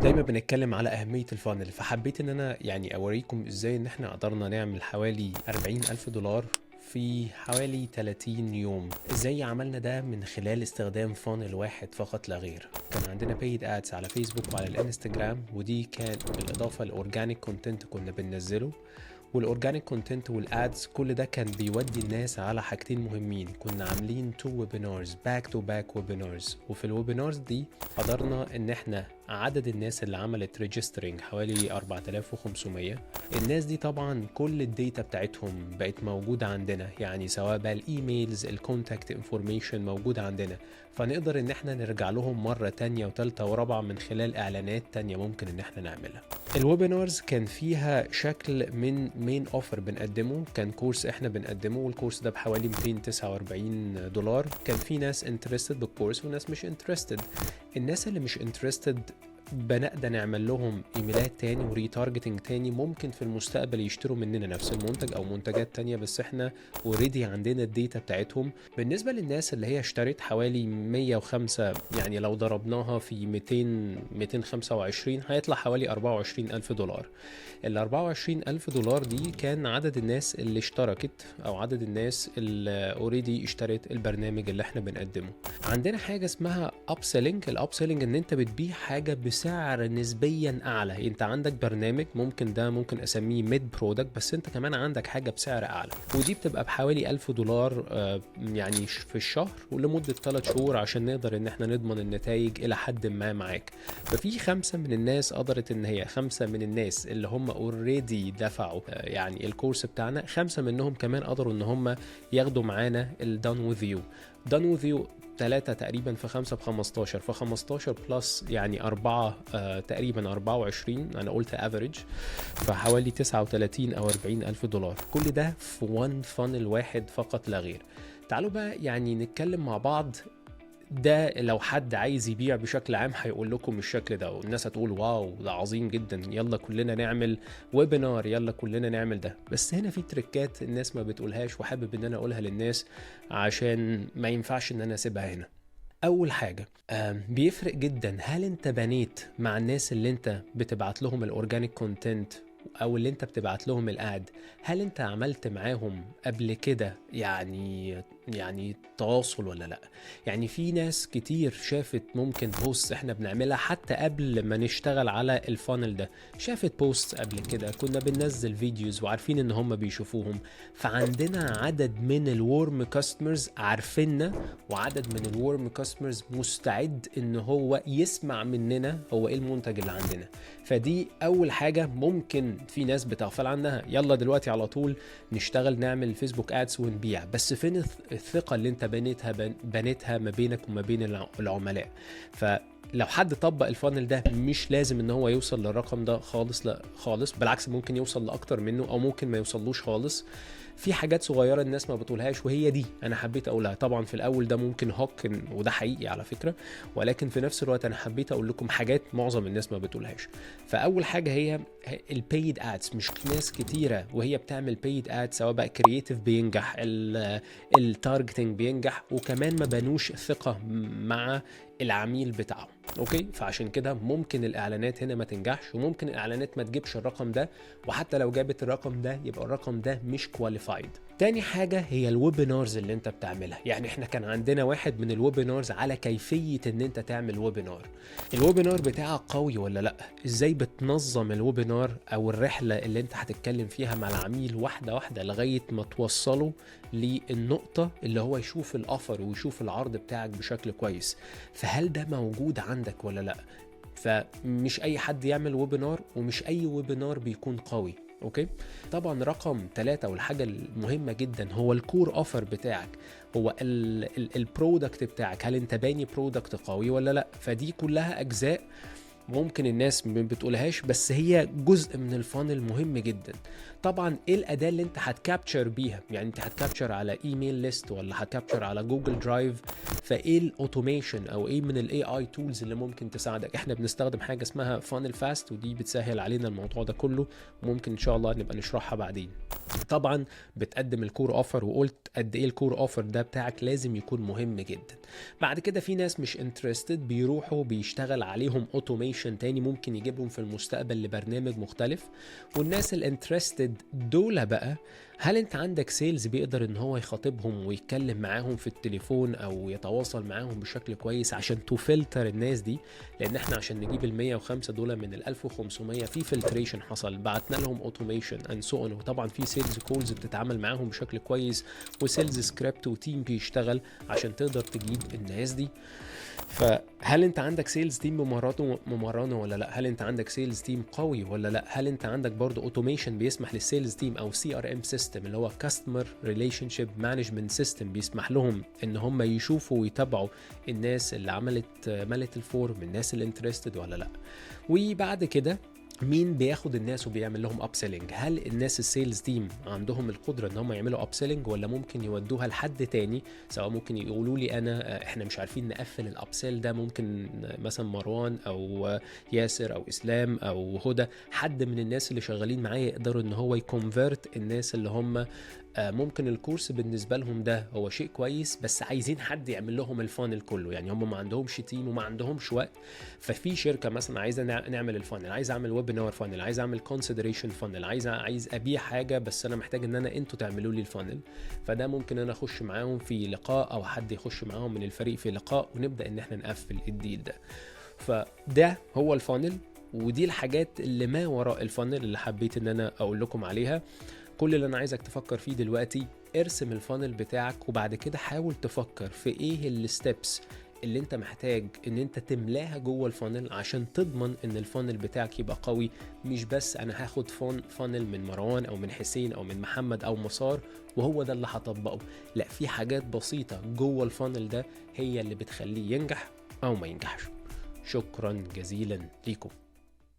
دايما بنتكلم على أهمية ال funnel، فحبيت إن أنا يعني أوريكم إزاي إن إحنا قدرنا نعمل حوالي 40 ألف دولار في حوالي 30 يوم. ازاي عملنا ده؟ من خلال استخدام funnel واحد فقط لا غير. كان عندنا paid ads على فيسبوك وعلى الانستجرام، ودي كانت بالاضافة ل organic content كنا بننزله، وال organic content وال ads كل ده كان بيودي الناس على حاجتين مهمين. كنا عاملين two webinars، back to back webinars، وفي ال webinars دي قدرنا ان احنا عدد الناس اللي عملت registering حوالي 4500. الناس دي طبعا كل ال data بتاعتهم بقت موجودة عندنا، يعني سواء بقى ال emails، ال contact information موجودة عندنا، فنقدر ان احنا نرجع لهم مرة تانية وتالتة ورابعة من خلال اعلانات تانية ممكن ان احنا نعملها. ال webinars كان فيها شكل من main offer بنقدمه، كان course احنا بنقدمه، وال course ده بحوالي 249 دولار. كان في ناس interested بال course وناس مش interested. الناس اللي مش interested بنقدر نعمل لهم ايميلات تاني و retargeting تاني، ممكن في المستقبل يشتروا مننا نفس المنتج او منتجات تانية، بس احنا already عندنا ال data بتاعتهم. بالنسبة للناس اللي هي اشترت حوالي 105، يعني لو ضربناها في 200 225 هيطلع حوالي 24 ألف دولار. ال 24 ألف دولار دي كان عدد الناس اللي اشتركت أو عدد الناس اللي already اشترت البرنامج اللي احنا بنقدمه. عندنا حاجة اسمها upselling. ال upselling ان انت بتبيع حاجة بسعر نسبيا اعلى. انت عندك برنامج ممكن ده ممكن اسميه mid product، بس انت كمان عندك حاجة بسعر اعلى، ودي بتبقى بحوالي 1000 دولار يعني في الشهر ولمدة 3 شهور، عشان نقدر ان احنا نضمن النتائج الى حد ما معاك. ففي خمسة من الناس قدرت ان هي، خمسة من الناس اللي هم already دفعوا يعني ال course بتاعنا، خمسة منهم كمان قدروا ان هم ياخدوا معانا ال done with you. done with you 3 تقريبا في 5 ب 15، ف 15 plus يعني 4 تقريبا 24، أنا قلت average، فحوالي 39 أو 40 ألف دولار. كل ده في one funnel واحد فقط لا غير. تعالوا بقى يعني نتكلم مع بعض. ده لو حد عايز يبيع بشكل عام هيقول لكم الشكل ده، والناس هتقول wow ده عظيم جدا، يلا كلنا نعمل webinar، يلا كلنا نعمل ده. بس هنا في تريكات الناس ما بتقولهاش، وحابب ان انا اقولها للناس عشان ما ينفعش ان انا اسيبها هنا. اول حاجه، بيفرق جدا هل انت بنيت مع الناس اللي انت بتبعت لهم ال organic content او اللي انت بتبعت لهم ال ad، هل انت عملت معاهم قبل كده يعني تواصل ولا لا؟ يعني في ناس كتير شافت ممكن post احنا بنعملها حتى قبل ما نشتغل على ال funnel ده، شافت post قبل كده، كنا بننزل videos وعارفين ان هم بيشوفوهم، فعندنا عدد من ال warm customers عارفيننا، وعدد من ال warm customers مستعد ان هو يسمع مننا هو ايه المنتج اللي عندنا. فدي اول حاجة ممكن في ناس بتغفل عنها. يلا دلوقتي على طول نشتغل نعمل فيسبوك ads ونبيع، بس فين الثقة اللي انت بنيتها ما بينك وما بين العملاء؟ فلو حد طبق ال funnel ده مش لازم ان هو يوصل للرقم ده خالص، لا خالص، بالعكس ممكن يوصل لاكتر منه او ممكن ما يوصلوش خالص. في حاجات صغيرة الناس ما بتقولهاش، وهي دي انا حبيت اقولها. طبعا في الاول ده ممكن hook، وده حقيقي على فكره، ولكن في نفس الوقت انا حبيت اقول لكم حاجات معظم الناس ما بتقولهاش. فاول حاجة هي ال paid ads. مش ناس كتيرة وهي بتعمل paid ads، سواء بقى creative بينجح، ال targeting بينجح، وكمان ما بنوش ثقة مع العميل بتاعهم، okay؟ فعشان كده ممكن الاعلانات هنا ما تنجحش، وممكن الاعلانات ما تجيبش الرقم ده، وحتى لو جابت الرقم ده يبقى الرقم ده مش qualified. تاني حاجة هي ال webinars اللي انت بتعملها. يعني احنا كان عندنا واحد من ال webinars على كيفية ان انت تعمل webinar. ال webinar بتاعك قوي ولا لا؟ ازاي بتنظم ال webinar او الرحلة اللي انت هتتكلم فيها مع العميل واحدة واحدة لغاية ما توصله للنقطة اللي هو يشوف ال offer ويشوف العرض بتاعك بشكل كويس؟ فهل ده موجود عندك ولا لا؟ فمش اي حد يعمل webinar، ومش اي webinar بيكون قوي، okay؟ طبعا رقم 3 والحاجة المهمة جدا هو ال core offer بتاعك، هو ال product بتاعك، هل انت باني product قوي ولا لا؟ فدي كلها اجزاء ممكن الناس ما بتقولهاش، بس هي جزء من ال funnel مهم جدا. طبعا ايه الاداة اللي انت هت capture بيها؟ يعني انت هت capture على email list ولا هت capture على Google Drive؟ فايه ال automation او ايه من ال AI tools اللي ممكن تساعدك؟ احنا بنستخدم حاجة اسمها Funnel Fast، ودي بتسهل علينا الموضوع ده كله، وممكن ان شاء الله نبقى نشرحها بعدين. طبعا بتقدم ال core offer، وقلت قد ايه ال core offer ده بتاعك لازم يكون مهم جدا. بعد كده في ناس مش interested بيروحوا بيشتغل عليهم automation تاني ممكن يجيبهم في المستقبل لبرنامج مختلف. والناس ال interested دول بقى، هل انت عندك sales بيقدر ان هو يخاطبهم ويتكلم معاهم في التليفون او يتواصل معاهم بشكل كويس عشان ت فلتر الناس دي؟ لان احنا عشان نجيب ال 105 دول من ال 1500 في filtration حصل، بعتنا لهم automation and so on، وطبعا في sales calls بتتعامل معاهم بشكل كويس و sales script و team بيشتغل عشان تقدر تجيب الناس دي. فهل انت عندك sales team ممرنه ممرنه ولا لا؟ هل انت عندك sales team قوي ولا لا؟ هل انت عندك برضو automation بيسمح لل sales team او CRM system اللي هو customer relationship management system بيسمح لهم ان هم يشوفوا ويتابعوا الناس اللي عملت ملت ال form، الناس اللي interested ولا لا؟ وبعد كده مين بياخد الناس وبيعمل لهم upselling؟ هل الناس ال sales team عندهم القدرة ان هم يعملوا upselling ولا ممكن يودوها لحد تاني؟ سواء ممكن يقولوا لي انا احنا مش عارفين نقفل ال upsell ده، ممكن مثلا مروان او ياسر او اسلام او هدى، حد من الناس اللي شغالين معايا يقدروا ان هو ي convert الناس اللي هم ممكن ال course بالنسبة لهم ده هو شيء كويس، بس عايزين حد يعمل لهم ال funnel كله. يعني هم ما عندهمش team وما عندهمش وقت، ففي شركة مثلا عايزه نعمل ال funnel، عايز اعمل webinar funnel، عايز اعمل consideration funnel، عايز ابيع حاجه، بس انا محتاج ان انا انتوا تعملوا لي ال funnel. فده ممكن انا اخش معاهم في لقاء او حد يخش معاهم من الفريق في لقاء ونبدا ان احنا نقفل ال deal ده. فده هو ال funnel، ودي الحاجات اللي ما وراء ال funnel اللي حبيت ان انا اقول لكم عليها. كل اللي انا عايزك تفكر فيه دلوقتي، ارسم ال funnel بتاعك، وبعد كده حاول تفكر في ايه ال steps اللي انت محتاج ان انت تملاها جوه ال funnel عشان تضمن ان ال funnel بتاعك يبقى قوي. مش بس انا هاخد funnel من مروان او من حسين او من محمد او مسار وهو ده اللي هطبقه، لا، في حاجات بسيطة جوه ال funnel ده هي اللي بتخليه ينجح او ما ينجحش. شكرا جزيلا ليكم.